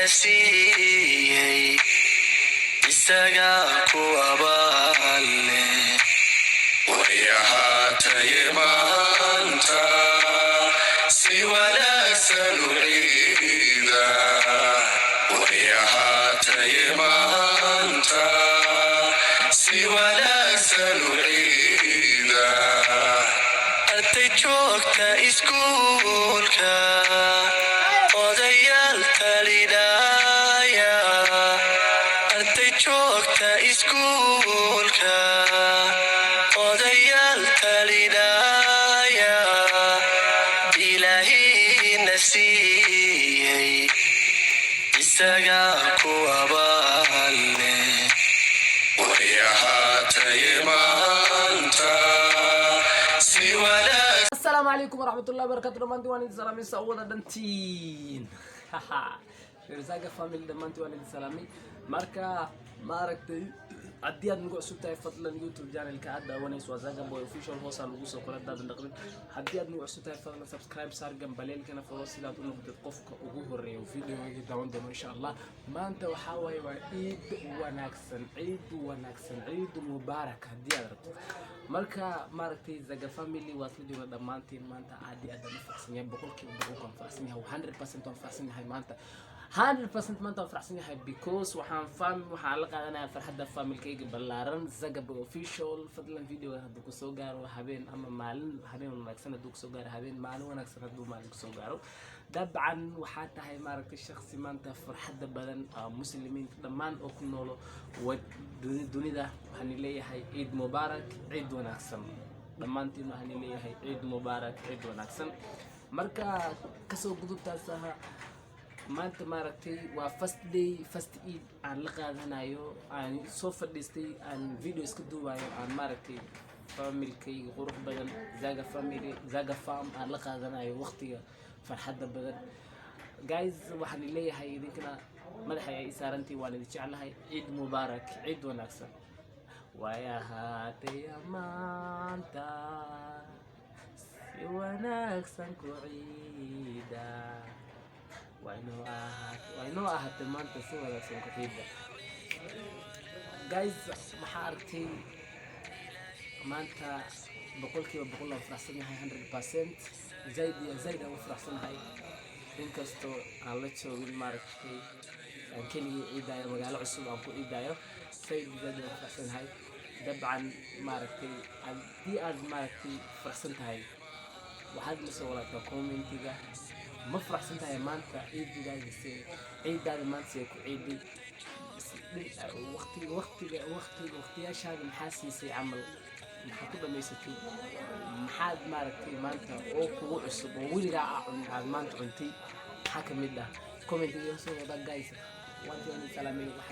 Ilaahayna siiyey, isagaa ku abaalle. Way ahaataye maanta si wanaagsan u ciida. Way ahaataye maanta si wanaagsan u ciida. Arday joogta iskuulka, odayaal talidaya, arday joogta iskuulka, odayaal talidaya, Ilaahayna siiyey, isagaa ku abaalle. Way ahaataye maanta si wanaagsan. Asalaamu calaykum waraxmatullahi wabarakatu. Dhammaantiin waan idin salaamay, saa wada dhantiin Reer family, dhammaantiin waan idin salaamay. Marka maaragtay, haddii aad nagu cusub tahay, fadlan YouTube channelka aad daawanayso waa Zaga Boy Official, hoosaan lagu soo qoray haddaadan dhaqmin. Haddii aad nagu cusub tahay, fadlan subscribe saar, gambaleelkana furo, sidaad u noqdid qofka ugu horeeya videoga daawan doono, insha Allah. Maanta waxaa waaye waa ciid wanaagsan, ciid wanaagsan, ciid mubaarak haddii aad rabto. Marka maaragtay, Zaga family waa isla joogna dhammaantiin. Maanta aad iyo aad aan u faraxsan yahay, 100% waan faraxsan yahay, 100% waan faraxsan yahay maanta, 100% maanta waan faraxsan yahay, because waxaan fam waxaan la qaadanayaa farxadda familkayga ballaaran, Zaga Boy Official. Fadlan videoga hadduu kusoo gaaro habeen ama maalin, habeen wanaagsan hadduu kusoo gaaro habeen, maalin wanaagsan hadduu maalin kusoo gaaro. Dabcan waxaa tahay maaragtay shakhsi maanta farxadda badan. Muslimiinta dhammaan oo ku noolo dunida waxaan leeyahay ciid mubaarak, ciid wanaagsan. Dhammaantiin waxaan leeyahay ciid mubaarak, ciid wanaagsan. Marka kasoo gudubtaas aha, maanta maaragtay waa first day, first Eid aan la qaadanayo, aan soo fadhiistay, aan video iska duubayo, aan maaragtay familkayga qurux badan, Zaga family, Zaga fam, aan la qaadanayo waqtiga farxadda badan. Guys, waxaan leeyahay idinkana madaxa ay saarantii, waan idin jeclahay. Ciid mubaarak, ciid wanaagsan. Way ahaatay maanta si wanaagsan ku ciida. Waa inoo ahaatay maanta si wanaagsan ku ciida. Guys, maxaa aragtay maanta? 100% aan faraxsan yahay, 100%, zaid iyo zaid aan u faraxsanahay. Inkastoo aan la joogin maaragtay, aan keligii ciidayo, magaalo cusub aan ku ciidayo, zaid zaid aan u faraxsanahay. Dabcan maaragtay, haddii aad maaragtay faraxsan tahay, waxaad la soo walaagtaa commentiga. Ma faraxsan tahay maanta? Ciidaada se, ciidaada maanta see ku ciiday? Waqtiga waqtiga waqtiga waqtiyaashaada maxaa siisay camal? Maxaa ku dhamaysatay? Maxaad maaragtay maanta oo kugu cusub oo weligaa aa cunin aad maanta cuntay? Maxaa ka mid ah? Commentiga soo wada, guys. Waan salaamay. Waxaan